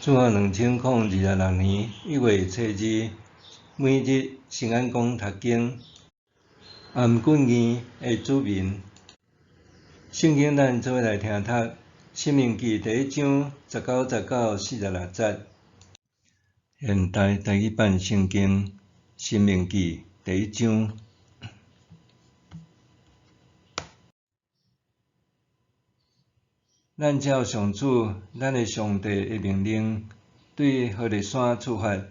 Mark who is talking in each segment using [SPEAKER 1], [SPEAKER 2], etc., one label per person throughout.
[SPEAKER 1] 主後2026年1月初2，每日聖安講讀經，頷頸硬的子民。聖經咱做伙來聽讀《申命記》第一章19節到46節。現代台語版聖經《申命記》第一章。咱照上主咱的上帝的命令，對何烈山出發，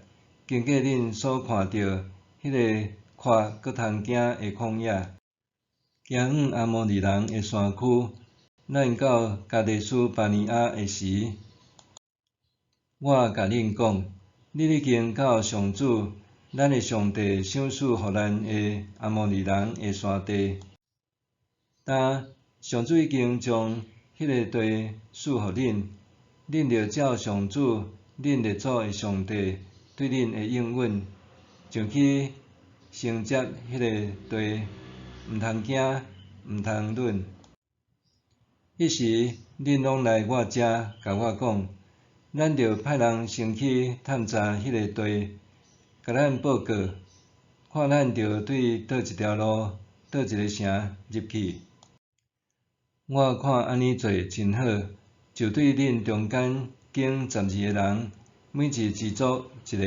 [SPEAKER 1] 經過恁所看著彼个闊閣通行的曠野，行往阿摩利人的山區。咱到加低斯巴尼亞的時，我共恁講：恁已經到上主咱的上帝賞賜予咱的阿摩利人的山地。今上主已經將彼个地賜予恁，恁著照上主恁列祖的上帝對恁的應允，上去承接彼个地，毋通驚，毋通忍。彼時，恁攏來我遮，共我講，咱著派人先去探查彼个地，共咱報告，看咱著對佗一條路、佗一个城入去。我看按呢做真好，就對恁中間揀12个人，每一支族一个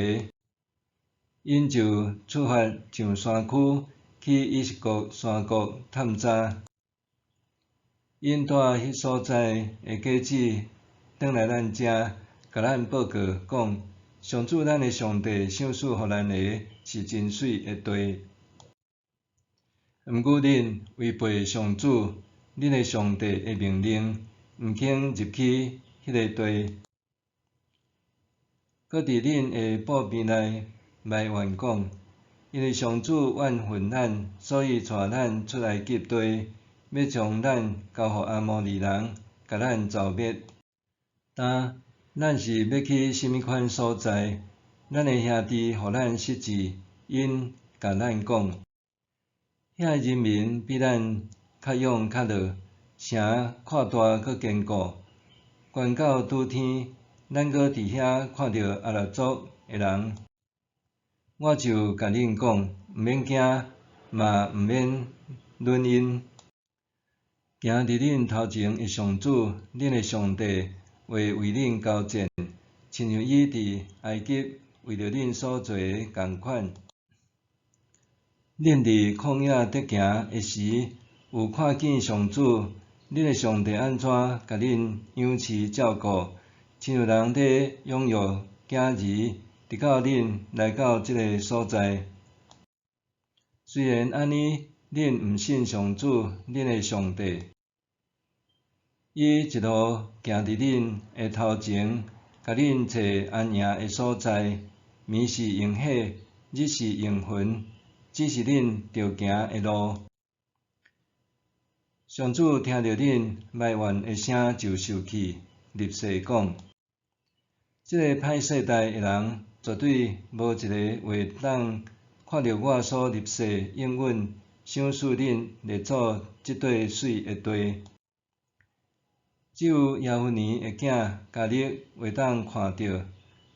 [SPEAKER 1] ，𪜶就出發上山區，去以實各山谷探查。𪜶帶彼所在的果子轉來咱遮，共咱報告講：上主咱的上帝賞賜予咱的是真媠的地。毋過恁違背上主恁的上帝的命令，毋肯入去彼个地，閣佇恁的布棚內埋怨講：因為上主怨恨咱，所以帶咱出埃及地，欲將咱交予阿摩利人，共咱蹂滅。今咱是欲去啥物款所在？咱的兄弟予咱失志，𪜶共咱講，遐人民比咱較勇較樂，城闊大閣堅固，懸到拄天，咱閣佇遐看著亞衲族的人。我就共恁講，毋免驚，嘛毋免忍𪜶。行佇恁頭前的上主，恁的上帝會為恁交戰，親像伊佇埃及為著恁所做的仝款。恁佇曠野佇行的時，有看見上主，恁的上帝按怎共恁養飼照顧，親像人咧養育囝兒，直到恁來到這个所在。雖然按呢，恁毋信上主，恁的上帝，伊一路行佇恁的頭前，共恁揣安營的所在，暝是用火，日是用雲，指示恁著行的路。上主聽著恁埋怨的聲就受氣，立誓講：這个歹世代的人，絕對無一个會當看著我所立誓應允賞賜恁列祖這塊媠的地。只有耶孚尼的囝迦勒會當看著，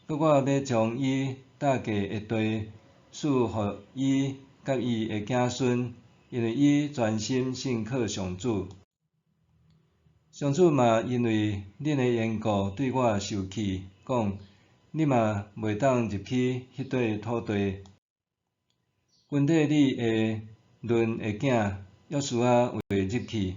[SPEAKER 1] 閣我欲將伊搭過的地賜予伊佮伊的子孫，因為伊專心信靠上主。上主嘛因為恁的緣故對我受氣，講：你嘛袂當入去彼塊土地。根據你的嫩的囝約書亞會入去，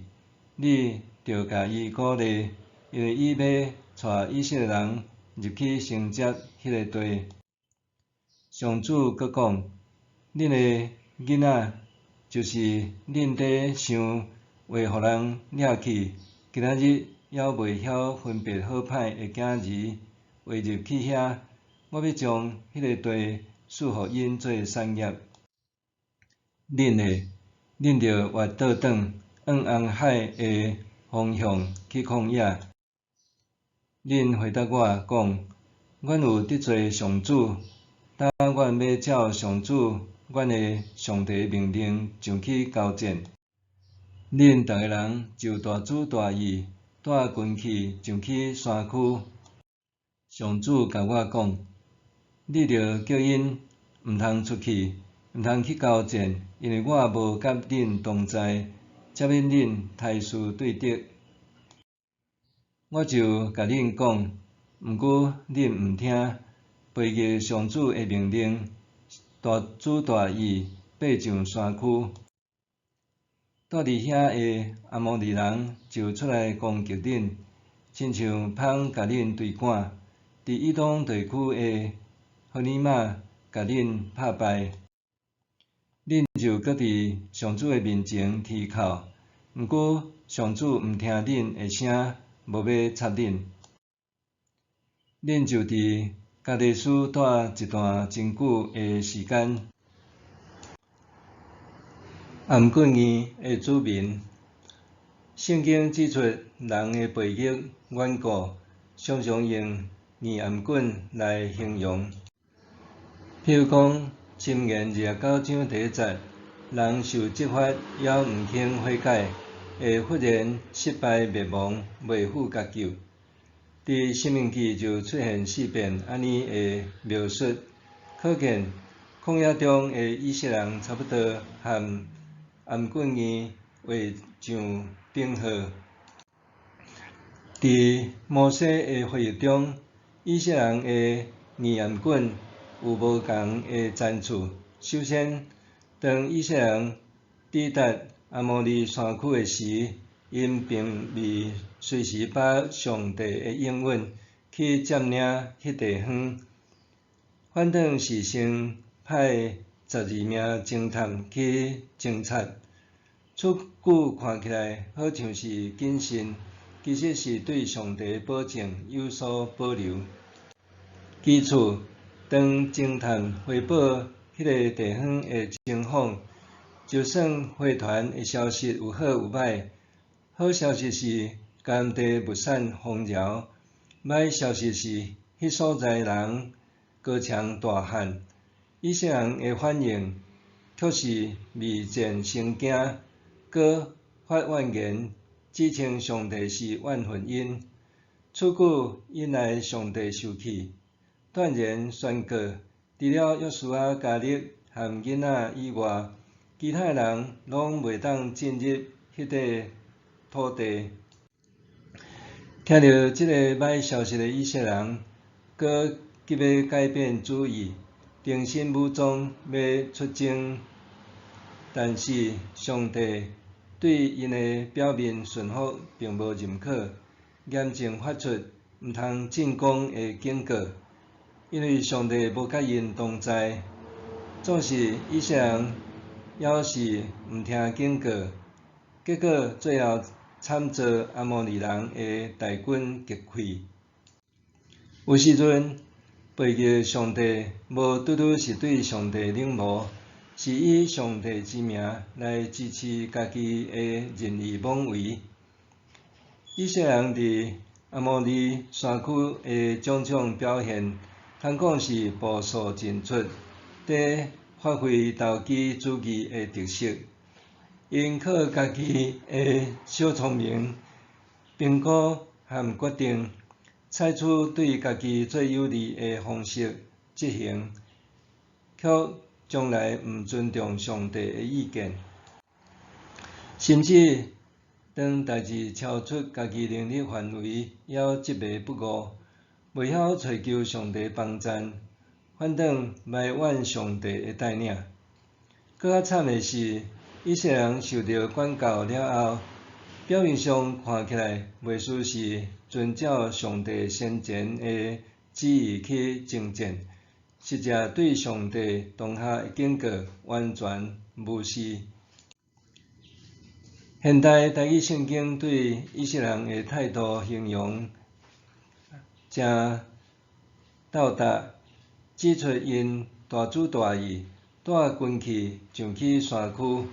[SPEAKER 1] 你著共伊鼓勵，因為伊欲帶以色列人入去承接彼个地。上主閣講：恁的囡仔，就是恁佇想會予人掠去，今仔日猶未曉分別好歹的囝兒，會入去遐，我欲將彼个地賜予𪜶做產業。恁的，恁著越倒轉，往紅海的方向去曠野。恁回答我講：阮有得罪上主，今阮欲照上主阮的上帝命令上去交戰。恁逐个人就大主大意，帶軍器上去山區。上主共我講：你著叫𪜶毋通出去，毋通去交戰，因為我無佮恁同在，才免恁刣事對敵。我就共恁講，毋過恁毋聽，背逆上主的命令，大主大意，爬上山區。住佇遐的阿摩利人就出來攻擊恁，親像蜂共恁追趕，佇以東地區的何尼瑪共恁拍敗。恁就閣佇上主的面前啼哭，毋過上主毋聽恁的聲，無欲插恁。恁就佇加低斯住一段真久的時間。頷頸硬的子民，聖經指出人的背逆頑固，常常用硬頷頸來形容。譬如講，箴言29章第1節，人受責罰猶毋肯悔改，會忽然失敗滅亡，袂復甲救。佇申命記就出現四遍按呢的描述，可見曠野中的以色列人差不多和頷頸硬畫上等號。佇摩西的回憶中，以色列人的硬頷頸有無仝的層次。首先，當以色列人抵達阿摩利山區的時，𪜶並未隨時把握上帝的應允去佔領彼地方，反轉是先派12名偵探去偵察。此舉看起來好像是謹慎，其實是對上帝保證有所保留。其次，當偵探回報彼个地方的情況，就算回傳的消息有好有歹，好消息是迦南地物產豐饒，歹消息是彼所在人高強大悍。以色列人的反應卻是未戰先驚，閣發怨言，指稱上帝是怨恨𪜶。此舉引來上帝受氣，斷然宣告，除了約書亞、迦勒和囡仔以外，其他人攏袂當進入彼塊土地。聽著這個歹消息的以色列人，閣急欲改變主意，重新武裝欲出征。但是上帝對𪜶的表面順服並無認可，嚴正發出毋通進攻的警告，因為上帝無佮𪜶同在。總是以色列人猶是毋聽警告，結果最後慘遭阿摩利人的大軍擊潰。有時陣背逆上帝，無拄拄是對上帝冷漠，是以上帝之名來支持家己的任意妄為。以色列人佇阿摩利山區的種種表現，通講是步數盡出，佇發揮投機主義的特色。𪜶靠家己的小聰明、評估和決定，採取對家己最有利的方式執行，卻從來毋尊重上帝的意見。甚至當代誌超出家己能力範圍，猶執迷不悟，袂曉揣求上帝幫贊，反轉埋怨上帝的帶領。閣較慘的是，以色列人受著管教了後，表面上看起來袂輸是遵照上帝先前的旨意去征戰，實際對上帝當下的警告完全無視。現代台語聖經對以色列人的態度形容誠到達，指出𪜶大主大意，帶軍器上去山區。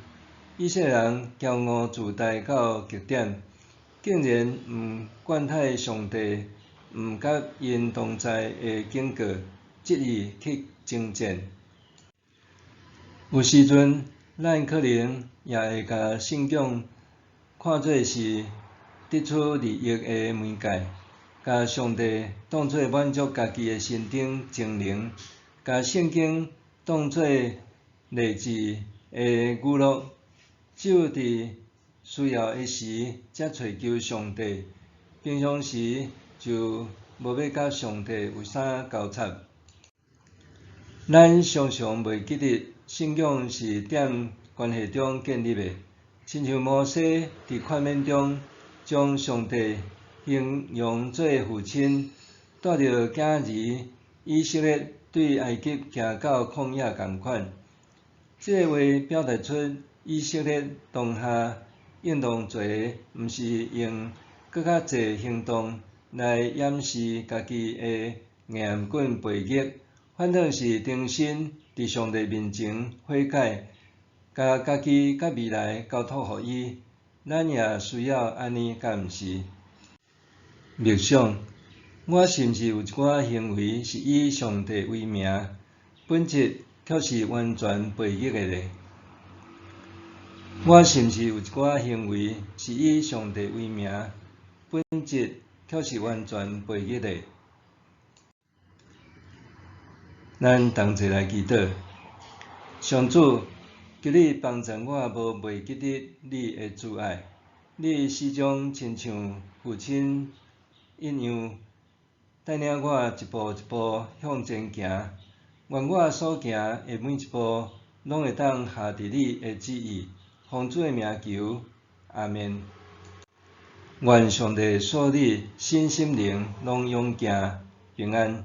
[SPEAKER 1] 以色列人驕傲自大到極點，竟然毋管睬上帝毋佮𪜶同在的警告，執意去征戰。有時陣，咱可能也會共信仰看做是得取利益的媒介，共上帝當做滿足家己的身頂精靈，共聖經當做勵志的語錄，只有佇需要的時才揣求上帝，平常時就無欲佮上帝有啥交插。咱常常袂記得信仰是踮關係中建立的，親像摩西佇豁免中將上帝形容做父親，帶著囝兒以色列對埃及行到曠野仝款。這个話表達出以色列當下應當做的，毋是用閣較濟行動來掩飾家己的硬棍背逆，反倒是重新佇上帝面前悔改，共家己佮未來交託予伊。咱也需要按呢，敢毋是？默想，我是毋是有一寡行為是以上帝為名，本質卻是完全背逆的呢？我是毋是有一寡行為是以上帝為名，本質卻是完全背逆的？咱同齊來祈禱，上主，求你幫助我無袂記得你的慈愛，你始終親像父親一樣，帶領我一步一步向前行。願我所行的每一步，攏會當合佇你的旨意。奉主的名求，阿們。願上帝賜你身心靈攏勇健平安。